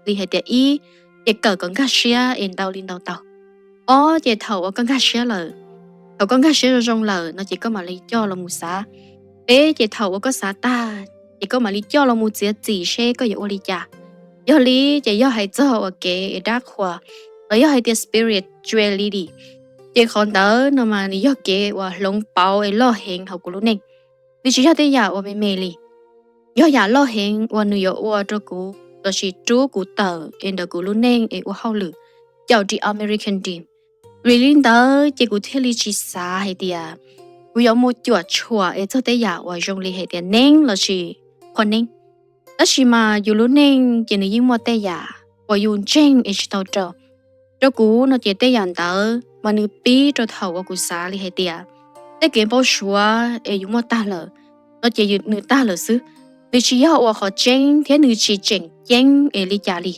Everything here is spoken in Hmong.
li hais tias ib, ces kawm kom nkag siab es ntau li ntau tau. Ob, ces thaum uas koj nkag siab lawm, thaum koj nkag siab zoo zoo lawm no ces koj mam li coj los mus xav. Peb, ces thaum uas koj xav tag, ces koj mam li coj los mus txiav txim seb koj yuav ua li cas. Yog li ces yog hais txog uas kev es dab qhuas, los yog hais tias spirituality, ces qhov ntawd no mas nws yog kev uas hloov pauv es loj heev hauv kuv lub neej. Nws tsis yog tej yam uas me me li, yog yam loj heev uas nws yuav ua rau kuv los sis rub kuv tawm es ntawm kuv lub neej es ua hauj lwm caum ris American Dream. Vim li ntawd ces kuv thiaj li tsis xav hais tias kuv yuav mus cuam tshuam es txog tej yam uas zoo li hais tias neeb los sis qhua neeb. Tab sis mas yus lub neej ces nws yeej muaj tej yam uas yus ntseeg es tsis tau rau. Rau kuv no ces tej yam ntawd mas nws pib rau thaum uas kuv xav li hais tias tej kev npau suav es yus muaj tag lawm no ces nws tag lawm xwb. Nws tsis yog ua qhov tseeb thiab nws tsis tseem ceeb es li cas li.